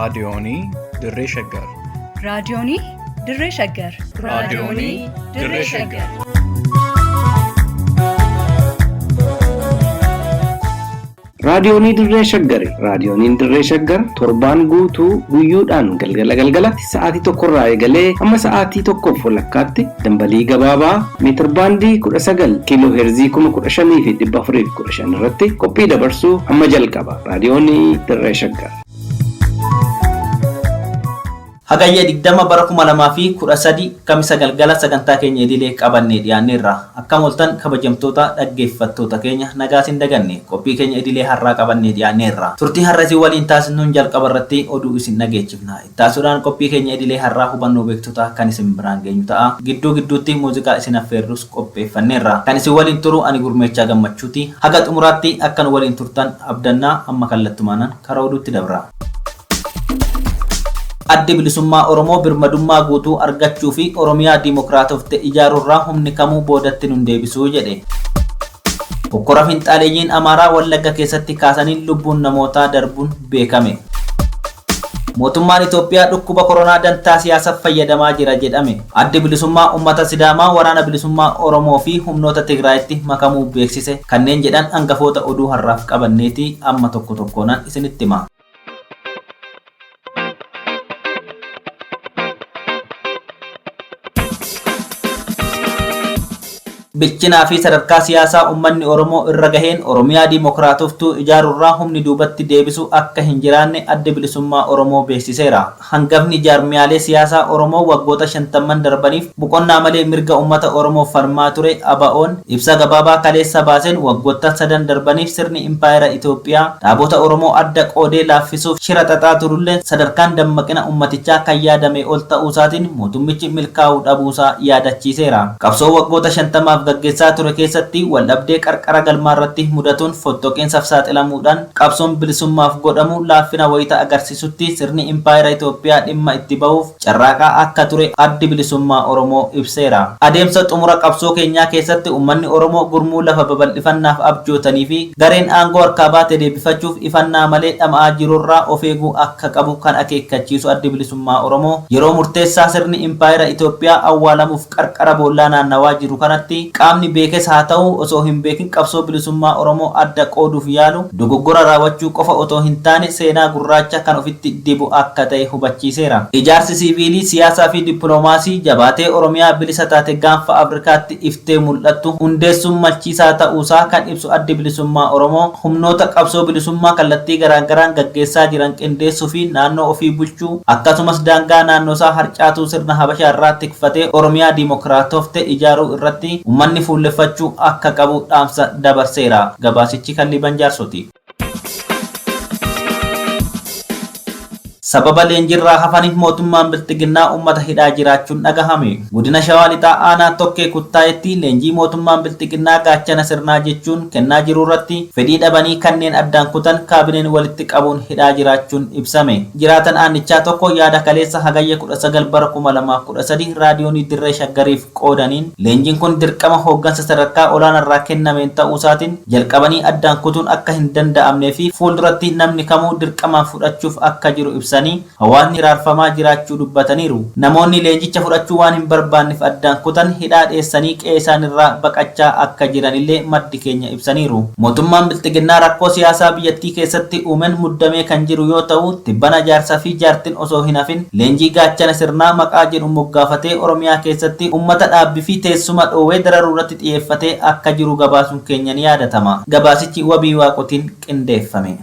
Raadiyoonii Dirree Shaggar. Raadiyoonii Dirree Shaggar. Raadiyoonii Dirree Shaggar. Raadiyoonii Dirree Shaggari. Raadiyooniin Dirree Shaggar torbaan guutuu guyyoodhaan galgala galgalatti sa'aatii tokkorraa eegalee hamma sa'aatii tokkoof walakkaatti dambalii gabaabaa meetirbaandii 19 kiiloo heerzii 15,415 irratti qophii dabarsuu hamma jalqaba. Raadiyoonii Dirree Shaggar. Hagayya 20 bara 2013 Kamisa galgala sagantaa keenya idilee qabannee dhiyaanneerra. Akkam ooltan kabajamtoota dhaggeeffattoota keenya, nagaa isin daganne qophii keenya idilee har'aa qabannee dhiyaanneerra. Turtii har'a isin waliin taasisnuun jalqaba irratti oduu isin dhageechifna. Ittaasuudhaan qophii keenya idilee har'aa hubannoo beektotaa kan isin biraan geenyu ta'a. Gidduu gidduutti muuziqaa isin affeerrus qopheeffanneerra. Kan isin waliin turu ani Gurmeechaa Gammachuuti. Haga xumuraatti akka nu waliin turtan abdannaa, amma kallattumaanan karaa oduutti dabra. Addi Bilisummaa Oromoo birmadummaa guutuu argachuu fi Oromiyaa Diimokiraatofte ijaaruurraa humni kamuu boodatti nun deebisuu jedhe. Hokkora finxaaleeyyiin Amaaraa Wallagga keessatti kaasaniin lubbuun namootaa darbuun beekame. Mootummaan Itoophiyaa dhukkuba koronaa dantaa siyaasaaf fayyadamaa jira jedhame. Addi Bilisummaa Uummata Sidaamaa Waraana Bilisummaa Oromoo fi humnoota Tigraayitti makamuu beeksise. Kanneen jedhan hangafoota oduu har'aaf qabanneeti, amma tokko tokkoonaan isinitti hima. Bilchinaa fi sadarkaa siyaasaa uummanni Oromoo irra gaheen Oromiyaa Diimokiraatoftuu ijaaruurraa humni duubatti deebisu akka hin jiraanne Addi Bilisummaa Oromoo beeksiseera. Hangafni jaarmiyaalee siyaasaa Oromoo waggoota shantamman darbaniif boqonnaa malee mirga uummata Oromoof falmaa ture ABO'n ibsa gabaabaa kaleessa baaseen, waggoottan sadan darbaniif sirni impaayera Itoophiyaa dhaabota Oromoo adda qoodee laaffisuuf shira xaxaa turulleen, sadarkaan dammaqina uummatichaa kan yaadame ol ta'uusaatiin mootummichi milkaa'uu dhabuusaa yaadachiiseera. Qabsoo waggoota 50f gaggeessaa ture keessatti waldhabdee qarqara galmaarratti mudatuun fottoqiinsaaf saaxilamuudhaan qabsoon bilisummaaf godhamu laaffina wayita agarsiisutti, sirni impaayera Itoophiyaa dhimma itti bahuuf carraaqaa akka ture Addi Bilisummaa Oromoo ibseera. Adeemsa xumura qabsoo keenyaa keessatti uummanni Oromoo gurmuu lafa babal'ifannaaf abjootanii fi gareen aangoo harkaa baate deebifachuuf ifannaa malee dhama'aa jirurraa of eeguu akka qabu kan akeekkachiisu Addi Bilisummaa Oromoo, yeroo murteessaa sirni impaayera Itoophiyaa awwaalamuuf qarqara boollaa naannawaa jiru kanatti qaamni beekes haa ta'u osoo hin beekin qabsoo bilisummaa Oromoo adda qooduuf yaalu dogoggora raawwachuu qofa otoo hin taane seenaa gurraacha kan ofitti dibu akka ta'e hubachiiseera. Ijaarsi siiviilii, siyaasaa fi dippiloomaasii jabaatee Oromiyaa bilisa taate gaanfa Afrikaatti iftee mul'attu hundeessuun malchiisaa ta'uusaa kan ibsu Addi Bilisummaa Oromoo, humnoota qabsoo bilisummaa kallattii garaagaraan gaggeessaa jiran qindeessuu fi naannoo ofii bulchuu, akkasumas daangaa naannoosaa harcaatuu sirna Habashaa irraa tikfatee Oromiyaa Diimokiraatofte ijaaruu irratti uummanni fuulleffachuu akka qabu dhaamsa dabarseera. Gabaasichi kan Liiban Jaarsooti. Sababa leenjiirraa hafaniif mootummaan Bilxiginnaa uummata hidhaa jiraachuun dhagahame. Godina Shawaa Lixaa Aanaa Tokkee Kuttaayetti leenjii mootummaan Bilxiginnaa gaachana sirnaa jechuun kennaa jiru irratti fedhii dhabanii kanneen addaan kutan kaabineen walitti qabuun hidhaa jiraachuun ibsame. Jiraatan aanichaa tokko yaada kaleessa Hagayya 19 bara 2013 Raadiyoonii Dirree Shaggariif qoodaniin, leenjiin kun dirqama hooggansa sadarkaa olaanaarraa kennameen ta'uusaatiin jalqabanii addaan kutuun akka hin danda'amnee fi fuulduratti namni kamuu dirqamaan fudhachuuf akka jiru ibsanii, hawaasni hiraarfamaa jiraachuu dubbataniiru. Namoonni leenjicha fudhachuu waan hin barbaanneef addaan kutan hidhaa dheessanii qe'ee isaanirraa baqachaa akka jiranillee maddi keenya ibsaniiru. Mootummaan Bilxiginnaa rakkoo siyaasaa biyyattii keessatti uumen muddamee kan jiru yoo ta'u, tibbana jaarsaa fi jaartin osoo hin hafin leenjii gaachana sirnaa maqaa jedhu moggaafatee Oromiyaa keessatti uummata dhaabbii fi teessuma dhoowwee dararuu irratti xiyyeeffatee akka jiru gabaasuun keenya ni yaadatama. Gabaasichi Wabii Waaqotiin qindeeffame.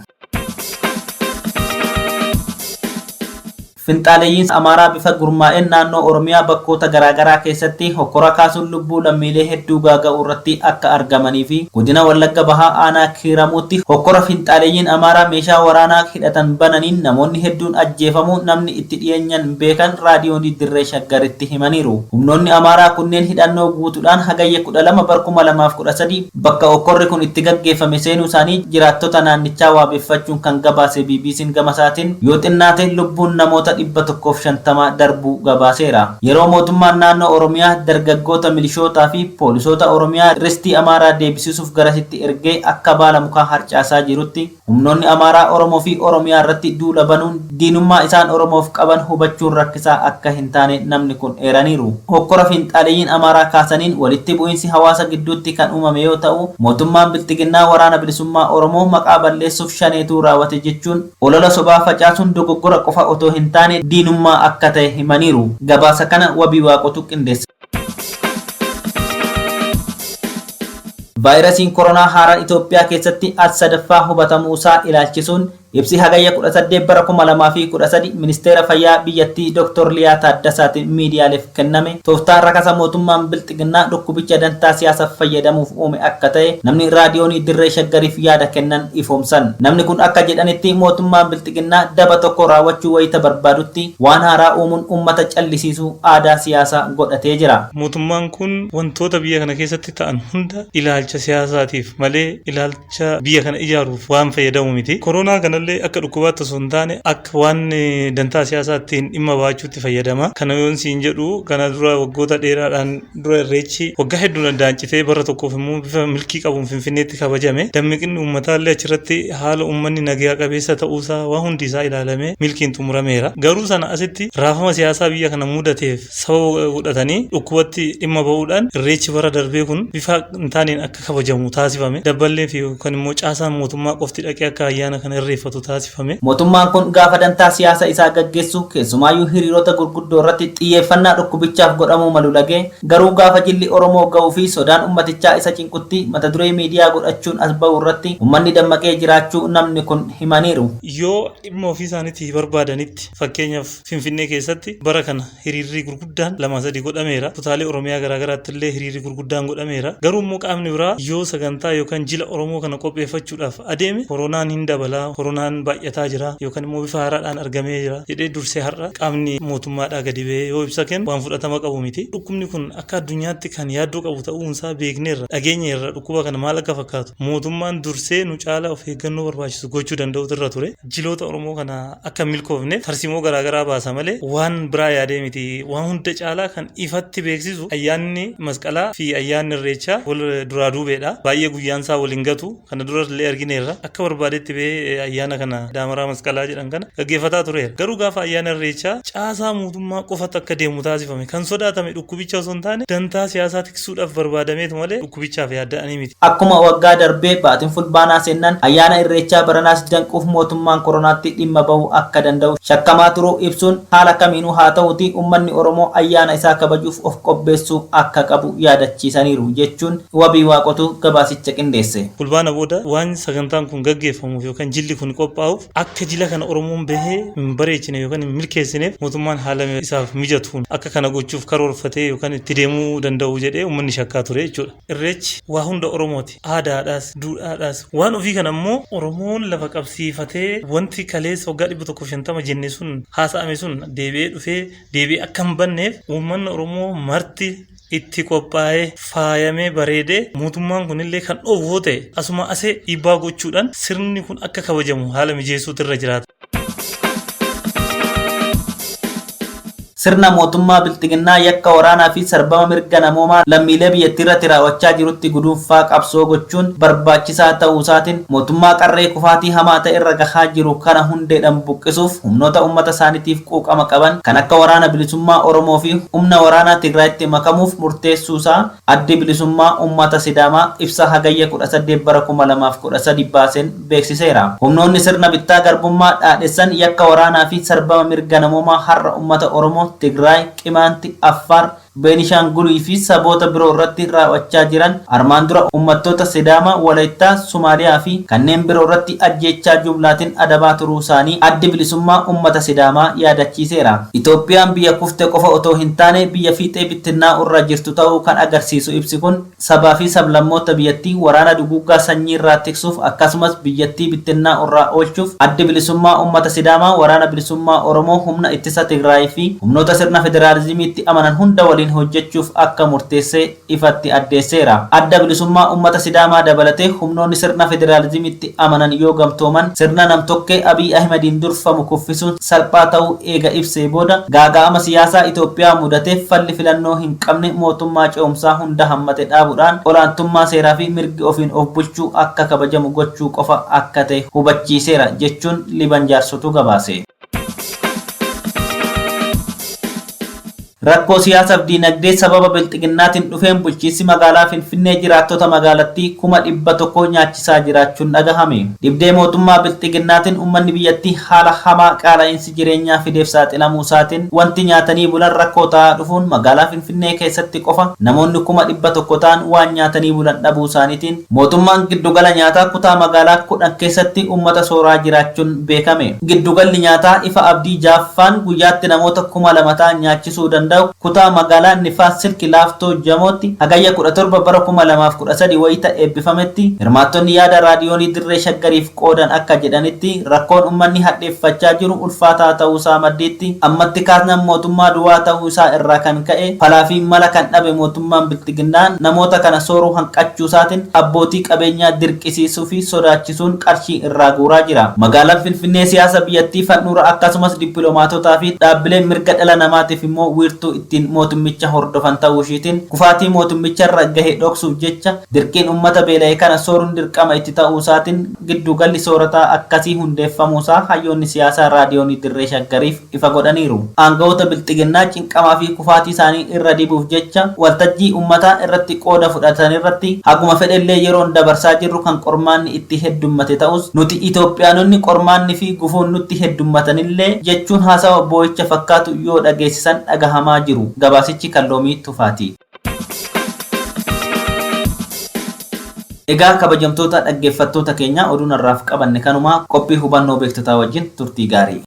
Finxaaleeyyiin Amaaraa bifa gurmaa'een naannoo Oromiyaa bakkoota garaagaraa keessatti hokkora kaasuun lubbuu lammiilee hedduu gaaga'uu irratti akka argamanii fi godina Wallagga Bahaa Aanaa Kiiramuutti hokkora finxaaleeyyiin Amaaraa meeshaa waraanaa hidhatan bananiin namoonni hedduun ajjeefamuu namni itti dhiyeenyan beekan Raadiyoonii Dirree Shaggaritti himaniiru. Humnoonni Amaaraa kunneen hidhannoo guutuudhaan Hagayya 12 bara 2013 bakka hokkorri kun itti gaggeeffame seenuu isaanii jiraattota naannichaa waabeffachuun kan gabaase BBC'n gama isaatiin, yoo xinnaate lubbuun namoota 150 darbuu gabaaseera. Yeroo mootummaan naannoo Oromiyaa dargaggoota milishootaa fi poolisoota Oromiyaa ristii Amaaraa deebisisuuf garasitti ergee akka baala mukaa harcaasaa jirutti humnoonni Amaaraa Oromoo fi Oromiyaa irratti duula banuun diinummaa isaan Oromoof qaban hubachuun rakkisaa akka hin taane namni kun eeraniiru. Hokkora fiinxaaleeyyiin Amaaraa kaasaniin walitti bu'iinsi hawaasa gidduutti kan uumame yoo ta'u, mootummaan Bilxiginnaa Waraana Bilisummaa Oromoo maqaa balleessuuf shaneetuu raawwate jechuun olola sobaa facaasuun dogoggora qofa otoo hin taane diinummaa akka ta'e himaniiru. Gabaasa kana Wabii Waaqotu qindeesse. Vaayirasiin koronaa haaraan Itoophiyaa keessatti al sadaffaa hubatamuusaa ilaalchisuun ibsi Hagayya 18 bara 2013 Ministeera Fayyaa biyyattii Dr. Liyaa Taaddasaatiin miidiyaaleef kenname tooftaa rakasa mootummaan Bilxiginnaa dhukkubicha dantaa siyaasaaf fayyadamuuf uume akka ta'e namni raadiyoonii Dirree Shaggariif yaada kennan ifoomsan. Namni kun akka jedhanitti mootummaan Bilxiginnaa daba tokko raawwachuu wayita barbaadutti waan haaraa uumuun uummata callisiisuu aadaa siyaasaa godhatee jira. Mootummaan kun wantoota biyya kana keessatti ta'an hunda ilaalcha siyaasaatiif malee ilaalcha biyya kana ijaaruuf waan fayyadamu miti. Koronaa kanallee akka dhukkubaatti osoo hin taane akka waan dantaa siyaasaa ittiin dhimma baachuutti fayyadama. Kana yoon siin jedhu, kana dura waggoota dheeraadhaan dura Irreechi waggaa hedduun addaan citee bara tokkoof immoo bifa milkii qabuun Finfinneetti kabajame. Dammiqinni uummataallee achirratti haala uummanni nagaa qabeessa ta'uusaa waan hundi isaa ilaalamee milkiin xumurameera. Garuu sana asitti raafama siyaasaa biyya kana mudateef sababa godhatanii dhukkubatti dhimma ba'uudhaan Irreechi bara darbee kun bifa hin taaneen akka kabajamu taasifame. Dabballee fi yookaan immoo caasaan mootummaa qofti dhaqee akka ayyaana kana irreeffatu taasifame. Mootummaan kun gaafa dantaa siyaasa isaa gaggeessu keessumaayyuu hiriirota gurguddoo irratti xiyyeeffannaa dhukkubichaaf godhamuu malu lagee, garuu gaafa jilli Oromoo ga'uu fi sodaan ummatichaa isa cinqutti mata duree miidiyaa godhachuun as ba'u irratti ummanni dammaqee jiraachuu namni kun himaniiru. Yoo dhimma ofii isaaniitii barbaadanitti, fakkeenyaaf Finfinnee keessatti bara kana hiriirri gurguddaan 2-3 godhameera. Kutaalee Oromiyaa garaagaraatti illee hiriirri gurguddaan godhameera. Garuu immoo qaamni biraa yoo sagantaa yookaan jila Oromoo kana qopheeffachuudhaaf adeeme, koronaan hin dabalaa, koronaan baay'ataa jira yookaan immoo bifa haaraadhaan argamee jira jedhee dursee har'a qaamni mootummaadhaa gadi ba'ee yoo ibsa kennu waan fudhatama qabu miti. Dhukkubni kun akka addunyaatti kan yaaddoo qabu ta'uunsaa beekneerra, dhageenyeerra. Dhukkuba kana maal akka fakkaatu mootummaan dursee nu caala of eeggannoo barbaachisu gochuu danda'utu irra ture. Jiloota Oromoo kana akka hin milkoofneef tarsiimoo garaagaraa baasa malee waan biraa yaadee miti. Waan hunda caalaa kan ifatti beeksisu, ayyaanni Masqalaa fi ayyaanni Irreechaa wal duraa duubeedha. Baay'ee guyyaan isaa wal hin gatu. Kana dura illee argineerra. Akka barbaadetti ba'ee ayyaana kana, Daamaraa Masqalaa jedhan kana, gaggeeffataa tureera. Garuu gaafa ayyaana Irreechaa caasaa mootummaa qofatu akka deemu taasifame. Kan sodaatame dhukkubicha osoo hin taane dantaa siyaasaa tiksuudhaaf barbaadameetu malee dhukkubichaaf yaadda'anii miti. Akkuma waggaa darbee baatiin Fulbaanaa seennaan ayyaana Irreechaa baranaas danquuf mootummaan koronaatti dhimma bahuu akka danda'u shakkamaa turuu ibsuun, haala kamiinuu haa ta'uutii ummanni Oromoo ayyaana isaa kabajuuf of qopheessuu akka qabu yaadachiisaniiru jechuun Wabii Waaqotu gabaasicha qindeesse. Fulbaana booda waan sagantaan kun gaggeeffamuuf yookaan jilli kun qophaa'uuf, akka jila kana Oromoon bahee hin bareechine yookaan hin milkeessineef mootummaan haala isaaf mijatuun akka kana gochuuf karoorfatee yookaan itti deemuu danda'u jedhee uummanni shakkaa ture jechuudha. Irreechi waa hunda Oromooti. Aadaadhaas, duudhaadhaas. Waan ofii kana immoo Oromoon lafa qabsiifatee, wanti kaleessa waggaa 150 jenne sun, haasa'ame sun deebi'ee dhufee deebi'ee akka hin banneef uummanni Oromoo marti itti qophaa'ee, faayamee, bareedee, mootummaan kunillee kan dhoowwu yoo ta'e asuma asee dhiibbaa gochuudhaan sirni kun akka kabajamu haala mijeessuutu irra jiraata. Sirna mootummaa Bilxiginnaa yakka waraanaa fi sarbama mirga namoomaa lammiilee biyyattiirratti raawwachaa jirutti guduunfaa qabsoo gochuun barbaachisaa ta'uusaatiin, mootummaa qarree kufaatii hamaa ta'e irra gahaa jiru kana hundeedhaan buqqisuuf humnoota uummata isaaniitiif quuqama qaban kan akka Waraana Bilisummaa Oromoo fi humna waraanaa Tigraayitti makamuuf murteessuusaa Addi Bilisummaa Uummata Sidaamaa ibsa Hagayya 18 bara 2013 baaseen beeksiseera. Humnoonni sirna bittaa garbummaa dhaadhessan yakka waraanaa fi sarbama mirga namoomaa har'a uummata Oromoo, Tigraay, Qimaanti, Affaar, Beenishaangulii fi saboota biroo irratti raawwachaa jiran armaan dura uummattoota Sidaamaa, Walayittaa, Sumaaliyaa fi kanneen biroo irratti ajjeechaa jumlaatiin adabaa turuu isaanii Addi Bilisummaa Uummata Sidaamaa yaadachiiseera. Itoophiyaan biyya kufte qofa otoo hin taane biyya fiixee bittinnaa'uurra jirtu ta'uu kan agarsiisu ibsi kun, sabaa fi sablammoota biyyattii waraana duguuggaa sanyiirraa tiksuuf akkasumas biyyattii bittinnaa'uurraa oolchuuf Addi Bilisummaa Uummata Sidaamaa Waraana Bilisummaa Oromoo, Humna Ittisa Tigraay fi humnoota sirna federaalizimiitti amanan hunda waliin waliin hojjechuuf akka murteesse ifatti addeesseera. Adda Bilisummaa Uummata Sidaamaa dabalatee humnoonni sirna federaalizimiitti amanan yoo gamtooman sirna namtokkee Abiy Ahimadiin durfamu kuffisuun salphaa ta'uu eega ibsee booda gaaga'ama siyaasaa Itoophiyaa mudateef falli filannoo hin qabne mootummaa ce'umsaa hunda hammate dhaabuudhaan olaantummaa seeraa fi mirgi ofiin of bulchuu akka kabajamu gochuu qofa akka ta'e hubachiiseera jechuun Liban Jaarsotu gabaase. Rakkoo siyaasaaf diinagdee sababa bilxiginnaatiin dhufeen bulchiinsi magaalaa Finfinnee jiraattota magaalattii 100,000 nyaachisaa jiraachuun dhagahame. Dhibdee mootummaa bilxiginnaatiin uummanni biyyattii haala hamaa qaala'insi jireenyaa fideef saaxilamuu isaatiin wanti nyaatanii bulan rakkoo ta'aa dhufuun magaalaa Finfinnee keessatti qofa namoonni 100,000 ta'an waan nyaatanii bulan dhabuu isaaniitiin mootummaan giddugala nyaataa kutaa magaalaa 10 keessatti uummata sooraa jiraachuun beekame. Giddugalli nyaataa Ifa Abdii Jaaffaan guyyaatti namoota 2,000 ta'an nyaachisuu danda'u kutaa magaalaa Nifaas Silki Laaftoo Jamootti hagayya 17 bara 2013 wayita eebbifametti hirmaattonni yaada raadiyoonii Dirree Shaggariif qoodan akka jedhanitti rakkoon uummanni hadheeffachaa jiru ulfaataa ta'uu isaa maddiitti ammatti kaasnaan mootummaa duwwaa ta'uu isaa irraa kan ka'e falaa fi mala kan dhabe mootummaan bilxiginnaa namoota kana sooruu hanqachuu isaatiin abbootii qabeenyaa dirqisiisuu fi sodaachisuun qarshii irraa guuraa jira. Magaalaan Finfinnee siyaasa biyyattii fandhuura akkasumas dippiloomaatotaa fi dhaabbilee mirga dhala namaatiif immoo wiirtuu ittiin mootummicha hordofan ta'uu ishiitiin kufaatii mootummicharra gahe dhoksuuf jecha dirqiin uummata beela'e kana sooruun dirqama itti ta'uu isaatiin giddugalli soorataa akkasii hundeeffamuusaa hayyoonni siyaasaa raadiyoonii Dirree Shaggariif ifa godhaniiru. Aangawoota bilxiginnaa cinqamaa fi kufaatii isaanii irra dibuuf jecha waltajjii uummataa irratti qooda fudhatan irratti haguma fedhellee yeroon dabarsaa jirru kan qormaanni itti heddummate ta'us nuti Itoophiyaanonni qormaanni fi gufuun nutti heddummatanillee jechuun haasawa boo'icha fakkaatu yoo dhageessisan dhagahamaa jiru. Gabaasichi kan Loomii Tufaati. Egaa kabajamtoota dhaggeeffattoota keenya oduun har'aaf qabanne kanuma qophii hubannoo beektotaa wajjin turtii gaarii.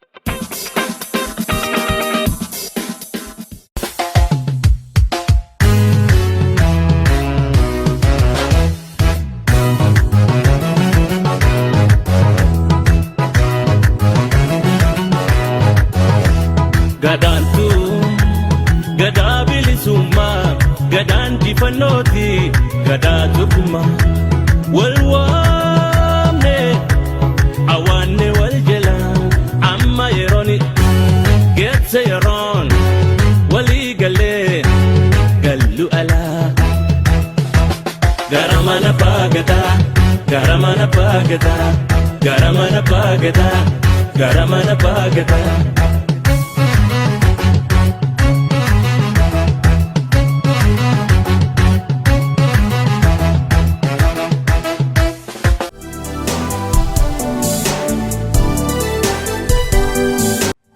Gadaantu gadaa bilisummaa gadaan jifannooti gadaa tokkummaa wal waamne awaanne wal jala amma yerooni geetse yeroon walii galee gallu alaa gara mana baagataa gara mana baagataa gara mana baagataa gara mana baagataa.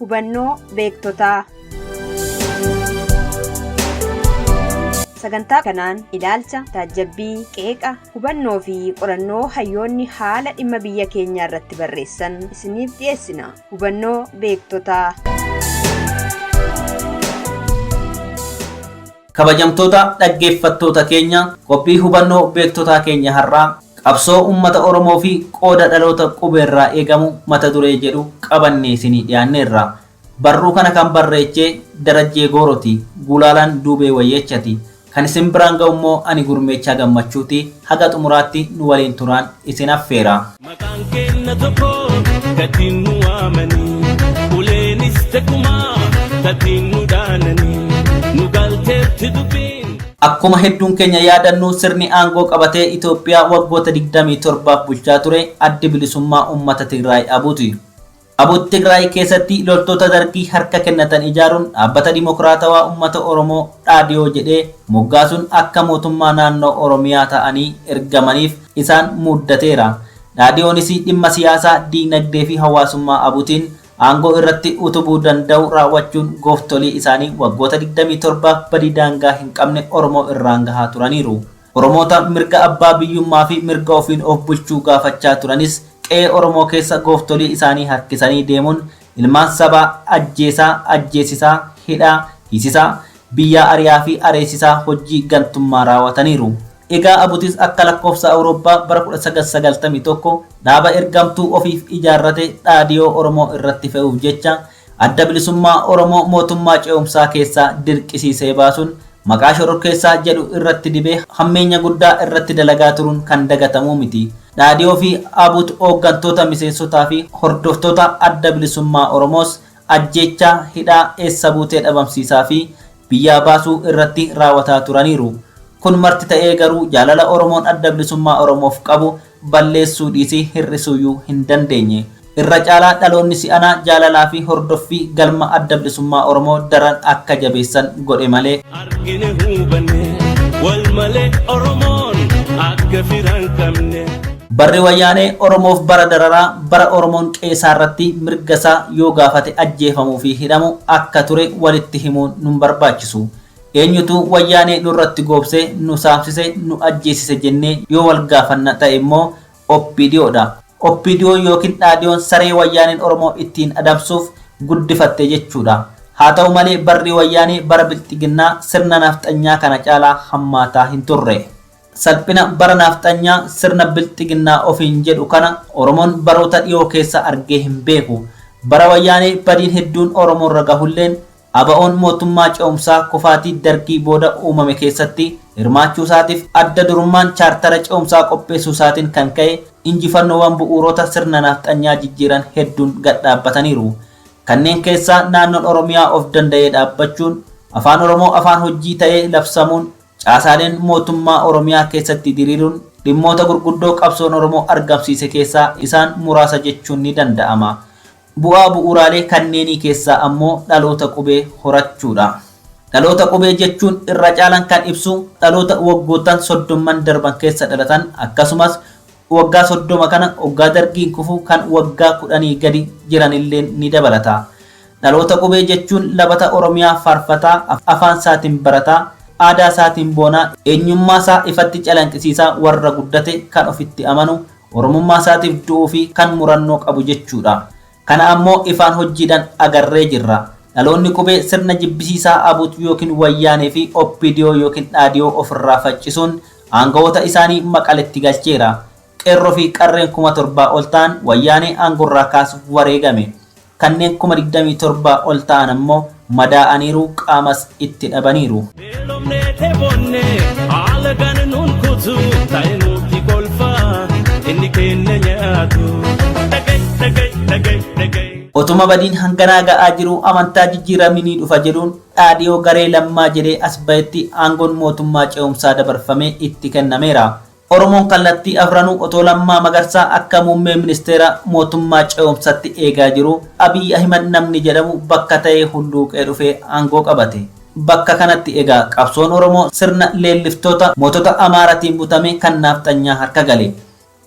Hubannoo beektotaa. Sagantaa kanaan ilaalcha, taajjabbii, qeeqa, hubannoo fi qorannoo hayyoonni haala dhimma biyya keenyaa irratti barreessan isiniif dhiyeessina. Hubannoo beektotaa. Kabajamtoota dhaggeeffattoota keenya qophii hubannoo beektotaa keenya har'aa qabsoo uummata Oromoo fi qooda dhaloota qubeerraa eegamu mata duree jedhu qabannee isinii dhiyaanneerra. Barruu kana kan barreechee Darajjee Gooroti, Gulaalaan Duubee Wayyeechati. Kan isin biraan ga'u immoo ani Gurmeechaa Gammachuuti. Haga xumuraatti nu waliin turaan isin affeera. Maqaan keenya tokko gatiin nu waamanii uleenis takkumaa tatiin nu dhaananii nu galteetti dubbiin. Akkuma hedduun keenya yaadannu sirni aangoo qabatee Itoophiyaa waggoota 27 bulchaa ture addi bilisummaa uummata Tigraay Abuuti. Abuut Tigraay keessatti loltoota dargii harka kennatan ijaaruun dhaabbata dimokiraatawaa uummata Oromoo dhaadiyoo jedhee moggaasuun akka mootummaa naannoo Oromiyaa ta'anii ergamaniif isaan muddateera. Dhaadiyoonis dhimma siyaasaa, diinagdee fi hawaasummaa Abuutiin aangoo irratti utubuu danda'u raawwachuun gooftolii isaanii waggoota 27 badii daangaa hin qabne Oromoo irraan gahaa turaniiru. Oromoota mirga abbaa biyyummaa fi mirga ofiin of bulchuu gaafachaa turanis qe'ee Oromoo keessa gooftolii isaanii harkisanii deemuun ilmaan sabaa ajjeesaa, ajjeesisaa, hidhaa, hiisisaa, biyyaa ari'aa fi areessisaa hojii gantummaa raawwataniiru. Egaa Abuutis akka lakkoofsa Awurooppaa bara 1991 dhaaba ergamtuu ofiif ijaarrate dhaadiyoo Oromoo irratti fe'uuf jecha adda bilisummaa Oromoo mootummaa ce'umsaa keessaa dirqisiisee baasuun maqaa shororkeessaa jedhu irratti dibee hammeenya guddaa irratti dalagaa turuun kan dagatamuu miti. Dhaadiyoo fi Abuut hooggantoota miseensotaa fi hordoftoota adda bilisummaa Oromoos ajjeechaa hidhaa eessa buutee dhabamsiisaa fi biyyaa baasuu irratti raawwataa turaniiru. Kun marti ta'ee garuu jaalala Oromoon adda bilisummaa Oromoof qabu balleessuu dhiisii hir'isuuyyuu hin dandeenye. Irra caalaa dhaloonni si'anaa jaalalaa fi hordoffii galma adda bilisummaa Oromoo daran akka jabeessan godhe malee. Argine hubanne wal malee Oromoon akka firaan qabne. Barri wayyaanee Oromoof bara dararaa bara Oromoon qeesaa irratti mirga isaa yoo gaafate ajjeefamuu fi hidhamu akka ture walitti himuun nun barbaachisu. Eenyutu wayyaanee nurratti goobsee nu saamsise nu ajjeesise jennee yoo wal gaafanna ta'e immoo OPDOdha. OPDO yookiin dhaadiyoon saree wayyaaneen Oromoo ittiin adamsuuf guddifatte jechuudha. Haa ta'u malee barri wayyaanee bara bilxiginnaa sirna nafxanyaa kana caalaa hammaataa hin turre. Salphina bara nafxanyaa sirna bilxiginnaa ofiin jedhu kana Oromoon baroota dhiyoo keessa argee hin beeku. Bara wayyaanee badiin hedduun Oromoorra gahulleen ABO'n mootummaa ce'umsaa kufaatii dargii booda uumame keessatti hirmaachuu isaatiif adda durummaan chaartara ce'umsaa qopheessuu isaatiin kan ka'e injifannoowwan bu'uurota sirna nafxanyaa jijjiiran hedduun gad dhaabbataniiru. Kanneen keessaa naannoon Oromiyaa of danda'ee dhaabbachuun, afaan Oromoo afaan hojii ta'ee labsamuun, caasaaleen mootummaa Oromiyaa keessatti diriiruun dhimmoota gurguddoo qabsoon Oromoo argamsiise keessaa isaan muraasa jechuun ni danda'ama. Bu'aa bu'uuraalee kanneenii keessaa ammoo dhaloota qubee horachuudha. Dhaloota qubee jechuun irra caalaan kan ibsu dhaloota waggoottan 30 darban keessa dhalatan akkasumas waggaa 30 kana waggaa dargiin kufu kan waggaa 10 gadi jiranillee ni dabalata. Dhaloota qubee jechuun labata Oromiyaa faarfataa, afaan isaatiin barataa, aadaa isaatiin boonaa, eenyummaa isaa ifatti calanqisiisaa warra guddate kan ofitti amanu, Oromummaa isaatiif du'uu fi kan murannoo qabu jechuudha. Kana ammoo ifaan hojiidhaan agarree jirra. Dhaloonni qubee sirna jibbisiisaa Abuut yookiin Wayyaanee fi OPDO yookiin Dhaadiyoo ofirraa faccisuun aangawoota isaanii maqaletti galcheera. Qeerroo fi qarreen 7,000 ol ta'an Wayyaanee aangorraa kaasuuf wareegame. Kanneen 27,000 ol ta'an ammoo madaa'aniiru, qaamas itti dhabaniiru. Beelofnee dheebonne haala kan nuun kutu ta'e nuti kolfaa inni keenya nyaatu. Dhagay dhagay dhagay dhagay. Otuma badiin hanganaa ga'aa jiru amantaa jijjiiramni dhufa jedhuun dhaadhiyoo garee lammaa jedhee as bahetti aangoon mootummaa ce'umsaa dabarfamee itti kennameera. Oromoon kallattii afranuu otoo Lammaa Magarsaa akka muummee ministeera mootummaa ce'umsatti eegaa jiru Abiy Ahimad namni jedhamu bakka ta'ee hulluuqee dhufee aangoo qabate. Bakka kanatti egaa qabsoon Oromoo sirna leelliftoota mootota Amaaratiin butame kan nafxanyaa harka gale.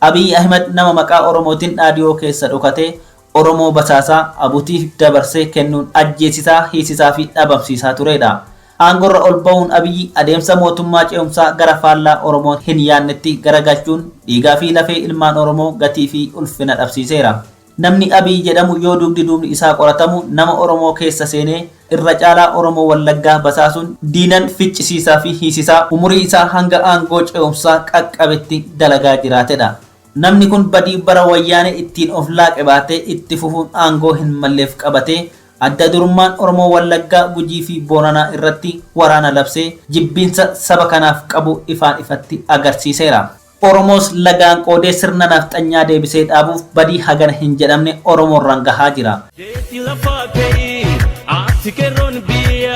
Abiy Ahimad nama maqaa Oromootiin dhaadhiyoo keessa dhokatee Oromoo basaasaa Abutiif dabarsee kennuun ajjeesisaa, hiisisaa fi dhabamsiisaa turedha. Aangorra ol ba'uun Abiyyi adeemsa mootummaa ce'umsaa gara faallaa Oromoo hin yaadnetti garagalchuun dhiigaa fi lafee ilmaan Oromoo gatii fi ulfina dhabsiiseera. Namni Abiyyi jedhamu yoo dugdi duubni isaa qoratamu nama Oromoo keessa seenee irra caalaa Oromoo Wallaggaa basaasuun diinan ficcisiisaa fi hiisisaa umurii isaa hanga aangoo ce'umsaa qaqqabetti dalagaa jiraatedha. Namni kun badii bara wayyaanee ittiin of laaqe baatee itti fufuun aangoo hin malleef qabatee adda durummaan Oromoo Wallaggaa Gujii fi Booranaa irratti waraana labsee jibbiinsa saba kanaaf qabu ifaan ifatti agarsiiseera. Oromoos lagaan qoodee sirna nafxanyaa deebisee dhaabuuf badii hagana hin jedhamne Oromoorraan gahaa jira. Jeeti lafaa ka'ii ati qeerroon biyya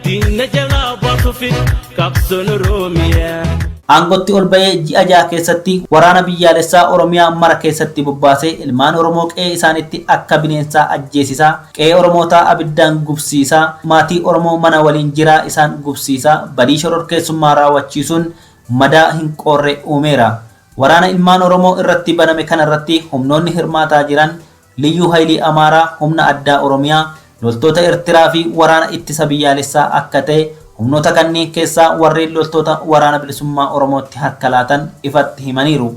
diina jalaa baasuufi qabsoon Oromiyaa. Aangotti ol ba'ee ji'a 6 keessatti waraana biyyaalessaa Oromiyaa mara keessatti bobbaasee ilmaan Oromoo qe'ee isaanitti akka bineensaa ajjeesisaa, qe'ee Oromootaa abiddaan gubsiisaa, maatii Oromoo mana waliin jiraa isaan gubsiisaa, badii shororkeessummaa raawwachiisuun madaa hin qoorre uumeera. Waraana ilmaan Oromoo irratti baname kanarratti humnoonni hirmaataa jiran Liyyuu Haayilii Amaaraa, humna addaa Oromiyaa, loltoota Eertiraa fi waraana ittisa biyyaalessaa akka ta'e humnoota kanneen keessaa warreen loltoota waraana bilisummaa Oromootti harka laatan ifatti himaniiru.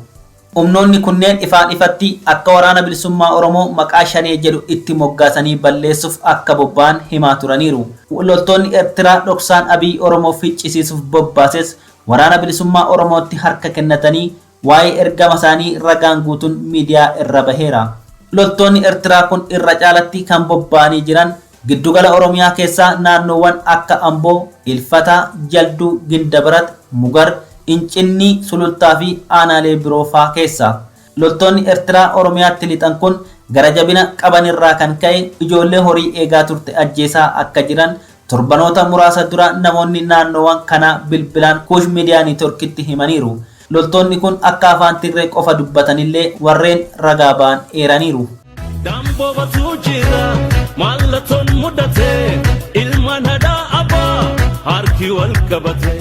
Humnoonni kunneen ifaan ifatti akka waraana bilisummaa Oromoo maqaa shanee jedhu itti moggaasanii balleessuuf akka bobba'an himaa turaniiru. Loltoonni Eertiraa dhoksaan Abiy Oromoo ficcisiisuuf bobbaases waraana bilisummaa Oromootti harka kennatanii waa'ee ergama isaanii ragaan guutuun miidiyaa irra baheera. Loltoonni Eertiraa kun irra caalatti kan bobba'anii jiran Giddugala Oromiyaa keessaa naannoowwan akka Amboo, Ilfataa, Jalduu, Gindabarat, Mugar, Incinnii, Sulultaa fi aanaalee biroo faa keessa. Loltoonni Eertiraa Oromiyaatti lixan kun gara jabina qabanirraa kan ka'e ijoollee horii eegaa turte ajjeesaa akka jiran torbanoota muraasa dura namoonni naannoowwan kanaa bilbilaan Kuush Miidiyaa Niitworkitti himaniiru. Loltoonni kun akka afaan Tigree qofa dubbatanillee warreen ragaa ba'an eeraniiru. Damboobatu jira mallattoon mudate ilmaan haadha abbaa harki wal qabate.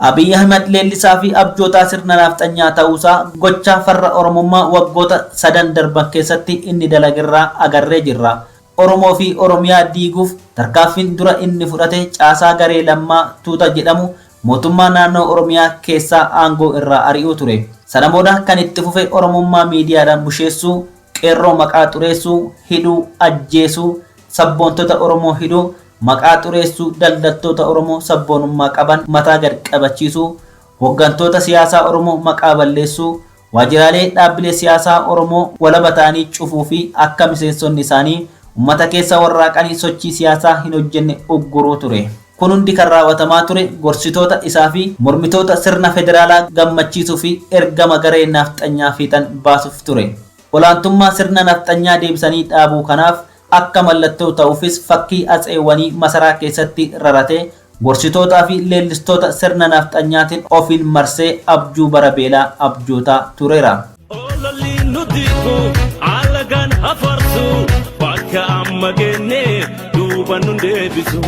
Abiy Ahmed leellisaa fi abjootaa sirna nafxanyaa ta'uusaa gochaa farra Oromummaa waggoota sadan darban keessatti inni dalagerraa agarree jirra. Oromoo fi Oromiyaa diiguuf tarkaanfiin dura inni fudhate caasaa garee Lammaa Tuuta jedhamu mootummaa naannoo Oromiyaa keessaa aangoo irraa ari'uu ture. Sana booda kan itti fufe Oromummaa miidiyaadhaan busheessuu, qeerroo maqaa xureessuu, hidhuu, ajjeesuu, sabboontota Oromoo hidhuu, maqaa xureessuu, daldaltoota Oromoo sabboonummaa qaban mataa gad qabachiisuu, hooggantoota siyaasaa Oromoo maqaa balleessuu, waajjiraalee dhaabbilee siyaasaa Oromoo walaba ta'anii cufuu fi akka miseensonni isaanii uummata keessa warraaqanii sochii siyaasaa hin hojjenne ugguruu ture. Kun hundi kan raawwatamaa ture gorsitoota isaa fi mormitoota sirna federaalaa gammachiisuu fi ergama garee nafxanyaa fiixan baasuuf ture. Olaantummaa sirna nafxanyaa deebisanii dhaabuu kanaaf akka mallattoo ta'uufis fakkii atseewwanii masaraa keessatti raratee gorsitootaa fi leellistoota sirna nafxanyaatiin ofiin marsee abjuu bara beelaa abjootaa tureera. Ololli nu diigu alagaan hafarsu bakka amma geenne duuba nu deebisu.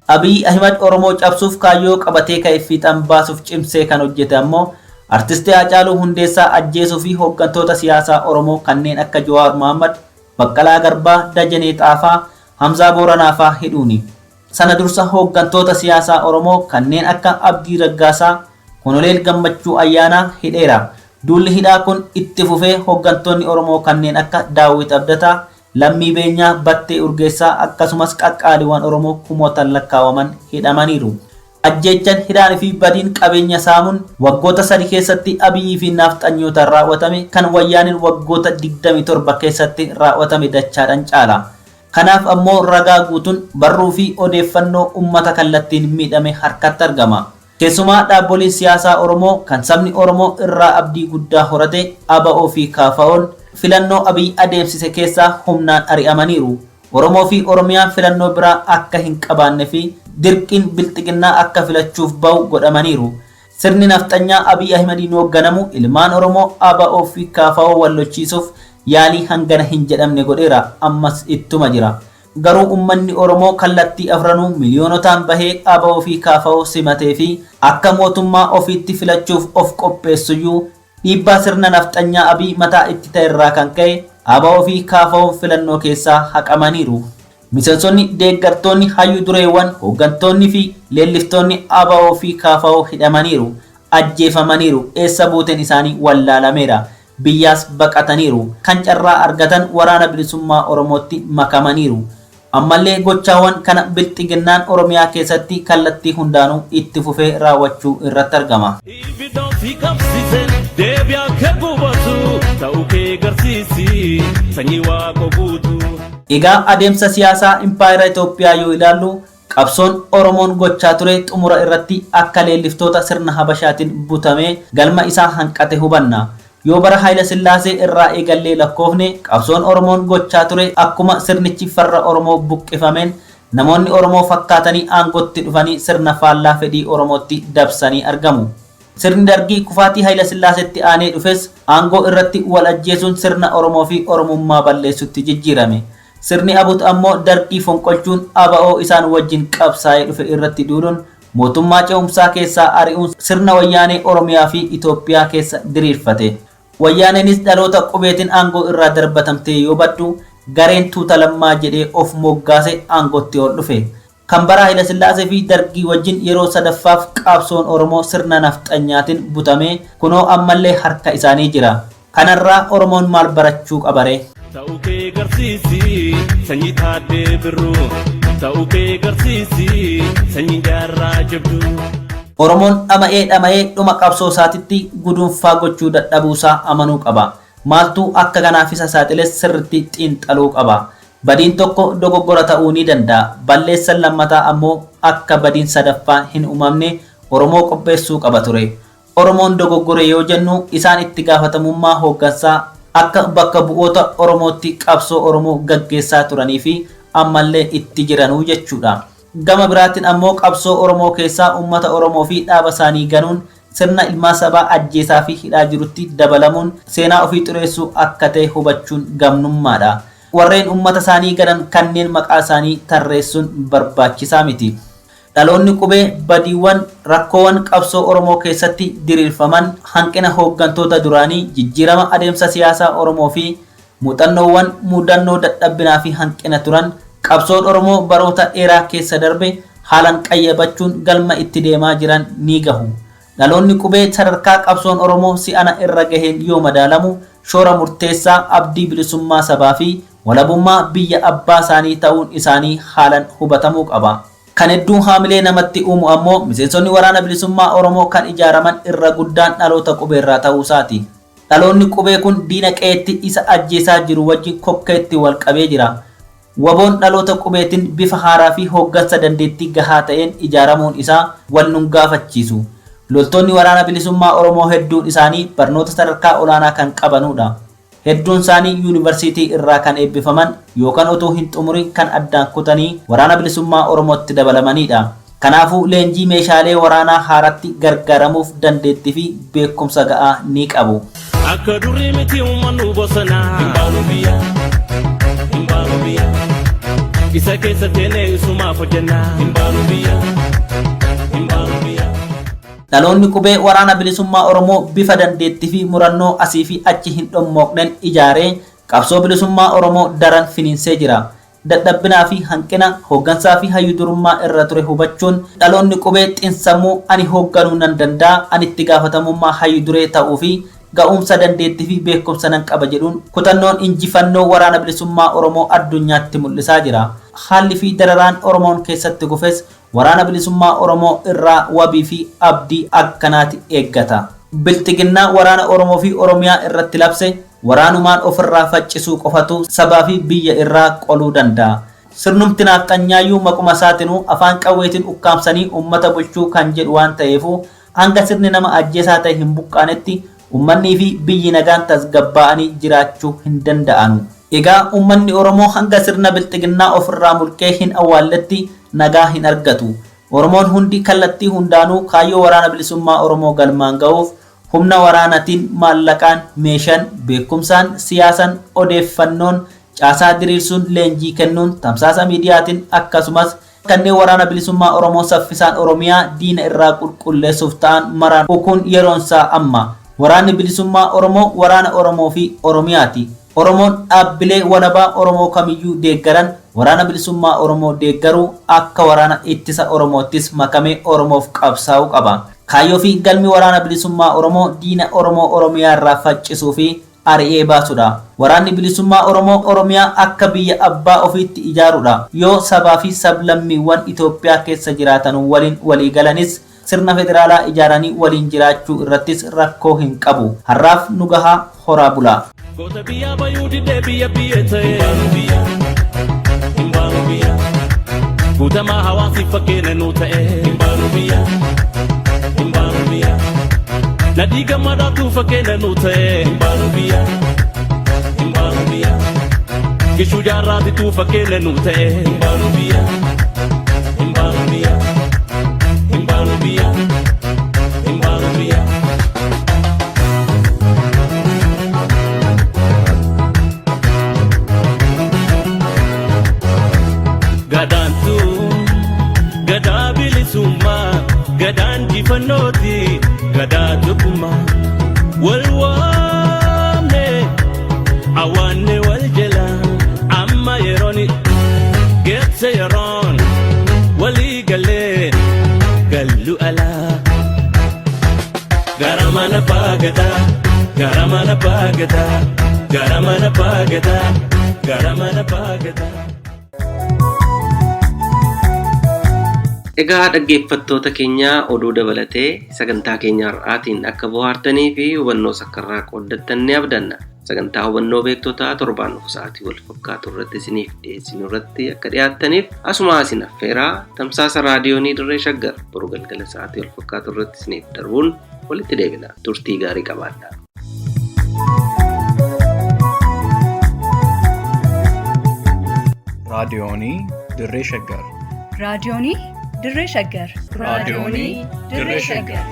Abiy Ahimad Oromoo cabsuuf kaayyoo qabatee ka'e fiixan baasuuf cimsee kan hojjete ammoo Artistii Haacaaluu Hundeessaa ajjeesuu fi hooggantoota siyaasaa Oromoo kanneen akka Jawaar Mohammad, Baqqalaa Garbaa, Dajanee Xaafaa, Hamzaa Booranaa faa hidhuuni. Sana dursa hooggantoota siyaasaa Oromoo kanneen akka Abdii Raggaasaa, Konoleel Gammachuu Ayyaanaa hidheera. Duulli hidhaa kun itti fufee hooggantoonni Oromoo kanneen akka Daawit Abdataa, Lammii Beenyaa, Battee Urgeessaa akkasumas qaqqaaliiwwan Oromoo kumootaan lakkaawaman hidhamaniiru. Ajjeechaan hidhaan fi badiin qabeenya saamuun waggoota 3 keessatti Abiyyi fi nafxanyootaan raawwatame kan wayyaaniin waggoota 27 keessatti raawwatame dachaadhaan caala. Kanaaf ammoo ragaa guutuun barruu fi odeeffannoo uummata kallattiin miidhame harkatti argama. Keessumaa dhaabboliin siyaasaa Oromoo kan sabni Oromoo irraa abdii guddaa horate ABO fi KFO'n filannoo Abiy adeemsise keessaa humnaan ari'amaniiru. Oromoo fi Oromiyaan filannoo biraa akka hin qabaanne fi dirqiin bilxiginnaa akka filachuuf ba'u godhamaniiru. Sirni nafxanyaa Abiy Ahimadiin hoogganamu ilmaan Oromoo ABO fi KFO wallochiisuuf yaalii hangana hin jedhamne godheera, ammas ittuma jira. Garuu uummanni Oromoo kallattii afranuu miliyoonotaan bahee ABO fi KFO simatee fi akka mootummaa ofiitti filachuuf of qopheessuyyuu dhiibbaa sirna nafxanyaa Abiy mataa itti ta'erraa kan ka'e ABO fi KFO filannoo keessaa haqamaniiru. Miseensonni, deeggartoonni, hayyuu dureewwan, hooggantoonni fi leelliftoonni ABO fi KFO hidhamaniiru, ajjeefamaniiru, eessa buuteen isaanii wallaalameera, biyyaas baqataniiru, kan carraa argatan waraana bilisummaa Oromootti makamaniiru. Ammallee gochaawwan kana bilxiginnaan Oromiyaa keessatti kallattii hundaanuu itti fufee raawwachuu irratti argama. Ibidda ofii qabsiise deebii akka gubatu ta'uu kee garsiisi sanyii waaqa guutuu. Egaa adeemsa siyaasaa impaayera Itoophiyaa yoo ilaallu qabsoon Oromoon gochaa ture xumura irratti akka leelliftoota sirna Habashaatiin butamee galma isaa hanqate hubanna. Yoo bara Haayila Sillaasee irraa eegallee lakkoofne qabsoon Oromoon gochaa ture akkuma sirnichi farra Oromoo buqqifameen namoonni Oromoo fakkaatanii aangootti dhufanii sirna faallaa fedhii Oromootti dabsanii argamu. Sirni dargii kufaatii Haayila Sillaaseetti aanee dhufes aangoo irratti wal ajjeesuun sirna Oromoo fi Oromummaa balleessutti jijjiirame. Sirni Abut ammoo dargii fonqolchuun ABO isaan wajjin qabsaa'ee dhufe irratti duuluun mootummaa ce'umsaa keessaa ari'uun sirna wayyaanee Oromiyaa fi Itoophiyaa keessa diriirfate. Wayyaaneenis dhaloota qubeetiin aangoo irraa darbatamtee yoo baddu gareen tuuta lammaa jedhee of moggaase aangootti ol dhufe. Kan bara Haayila Sillaasee fi dargii wajjin yeroo sadaffaaf qabsoon Oromoo sirna nafxanyaatiin butamee kunoo ammallee harka isaanii jira. Kanarraa Oromoon maal barachuu qabaree? Ta'uu kee garsiisi sanyii taaddee birruu ta'uu kee garsiisi sanyii jaarraa jabduu. Oromoon dhama'ee dhama'ee dhuma qabsoo isaatitti guduunfaa gochuu dadhabuusaa amanuu qaba. Maaltu akka kanaaf isa saaxiles sirriitti xiinxaluu qaba. Badiin tokko dogoggora ta'uu ni danda'a. Balleessan lammataa ammoo akka badiin sadaffaan hin uumamne Oromoo qopheessuu qaba ture. Oromoon dogoggore yoo jennu isaan itti gaafatamummaa hooggansaa akka bakka bu'oota Oromootti qabsoo Oromoo gaggeessaa turanii fi ammallee itti jiranuu jechuudha. Gama biraatiin ammoo qabsoo Oromoo keessaa uummata Oromoo fi dhaaba isaanii ganuun sirna ilmaa sabaa ajjeesaa fi hidhaa jirutti dabalamuun seenaa ofii xureessuu akka ta'e hubachuun gamnummaadha. Warreen uummata isaanii ganan kanneen maqaa isaanii tarreessuun barbaachisaa miti. Dhaloonni qubee badiiwwan rakkoowwan qabsoo Oromoo keessatti diriirfaman hanqina hooggantoota duraanii jijjiirama adeemsa siyaasaa Oromoo fi muuxannoowwan mudannoo dadhabinaa fi hanqina turan qabsoon Oromoo baroota dheeraa keessa darbe haalaan qayyabachuun galma itti deemaa jiran ni gahu. Dhaloonni qubee sadarkaa qabsoon Oromoo si'ana irra gaheen yoo madaalamu shoora murteessaa abdii bilisummaa sabaa fi walabummaa biyya abbaa isaanii ta'uun isaanii haalaan hubatamuu qaba. Kan hedduun haamilee namatti uumu ammoo miseensonni waraana bilisummaa Oromoo kan ijaaraman irra guddaan dhaloota qubeerraa ta'uu isaati. Dhaloonni qubee kun diina qe'eetti isa ajjeesaa jiru wajjin kokkeetti wal qabee jira. Waboon dhaloota qubeetiin bifa haaraa fi hooggansa dandeettii gahaa ta'een ijaaramuun isaa wal nun gaafachiisu. Loltoonni waraana bilisummaa Oromoo hedduun isaanii barnoota sadarkaa olaanaa kan qabanudha. Hedduun isaanii yuunivarsiitii irraa kan eebbifaman yookaan otoo hin xumurin kan addaan kutanii waraana bilisummaa Oromootti dabalamanidha. Kanaafuu leenjii meeshaalee waraanaa haaratti gargaaramuuf dandeettii fi beekumsa ga'aa ni qabu. Akka durii miti uummannu bosonaa. Hin baanu biyya. Hin baanu biyya. Isa keessa teenee isumaaf hojjennaa. Hin baanu biyya. Hin baanu biyya. Dhaloonni qubee waraana bilisummaa Oromoo bifa dandeettii fi murannoo asii fi achi hin dhommooqneen ijaaree qabsoo bilisummaa Oromoo daran finiinsee jira. Dadhabinaa fi hanqina hooggansaa fi hayyuu durummaa irra ture hubachuun dhaloonni qubee xinsammuu ani hoogganuu nan danda'a ani itti gaafatamummaa hayyuu duree ta'uu fi ga'umsa dandeettii fi beekumsa nan qaba jedhuun kutannoon injifannoo waraana bilisummaa Oromoo addunyaatti mul'isaa jira. Haalli fi dararaan Oromoon keessatti kufes waraana bilisummaa Oromoo irraa wabii fi abdii akkanaati eeggata. Bilxiginnaa waraana Oromoo fi Oromiyaa irratti labse waraanumaan ofirraa faccisuu qofatu sabaa fi biyya irraa qoluu danda'a. Sirnumti naafxanyaayyuu maquma isaatinuu afaan qawweetiin ukkaamsanii uummata bulchuu kan jedhu waan ta'eefu hanga sirni nama ajjeesaa ta'e hin buqqaanetti ummannii fi biyyi nagaan tasgabbaa'anii jiraachuu hin danda'anu. Egaa uummanni Oromoo hanga sirna bilxiginnaa ofirraa mulqee hin awwaalletti nagaa hin argatu. Oromoon hundi kallattii hundaanuu kaayyoo waraana bilisummaa Oromoo galmaan ga'uuf humna waraanaatiin maallaqaan, meeshaan, beekumsaan, siyaasaan, odeeffannoon, caasaa diriirsuun, leenjii kennuun, tamsaasa miidiyaatiin akkasumas kanneen waraana bilisummaa Oromoo saffisaan Oromiyaa diina irraa qulqulleessuuf ta'an maraan ukuun yeroonsaa amma. Waraanni bilisummaa Oromoo waraana Oromoo fi Oromiyaati. Oromoon dhaabbilee walabaa Oromoo kamiyyuu deeggaran waraana bilisummaa Oromoo deeggaruu akka waraana ittisa Oromoottis makamee Oromoof qabsaa'uu qaba. Kaayyoo fi galmi waraana bilisummaa Oromoo diina Oromoo Oromiyaa irraa faccisuu fi ari'ee baasudha. Waraanni bilisummaa Oromoo Oromiyaa akka biyya abbaa ofiitti ijaaruudha. Yoo sabaa fi sablammiiwwan Itoophiyaa keessa jiraatan waliin walii galanis sirna federaalaa ijaaranii waliin jiraachuu irrattis rakkoo hin qabu. Har'aaf nu gahaa horaa bulaa. Goota biyyaa bayuu didee biyya biyya ta'e. Hin baanu biyya. Hin baanu biyya. Guutamaa hawaasiif fakkeenya nuu ta'e. Hin baanu biyya. Hin baanu biyya. Nadhii gammadaatu fakkeenya nuu ta'e. Hin baanu biyya. Hin baanu biyya. Gishuu jaarraatitu fakkeenya nuu ta'e. Hin baanu biyya. Hin baanu biyya. Hin baanu biyya. Hin baanu biyya. Gadaantu gadaa bilisummaa gadaan jifannooti gadaa tokkummaa wal waamne awaanne wal jala amma yerooni geesse yeroon walii galee gallu alaa. Gara mana baagadaa gara mana baagadaa gara mana baagadaa gara mana baagadaa. Egaa dhaggeeffattoota keenyaa oduu dabalatee sagantaa keenya har'aatiin akka bohaartanii fi hubannoo sakkarraa qooddattan ni abdanna. Sagantaa hubannoo beektotaa torbaan dhufu sa'aatii wal fakkaatu irratti isiniif dhiyeessinu irratti akka dhiyaattaniif asuma isin affeeraa tamsaasa raadiyoonii Dirree Shaggar boru galgala sa'aatii wal fakkaatu irratti isiniif darbuun walitti deebina. Turtii gaarii qabaadhaa. Raadiyoonii Dirree Shaggar. Raadiyoonii Dirree Shaggar. Raadiyoonii Dirree Shaggar.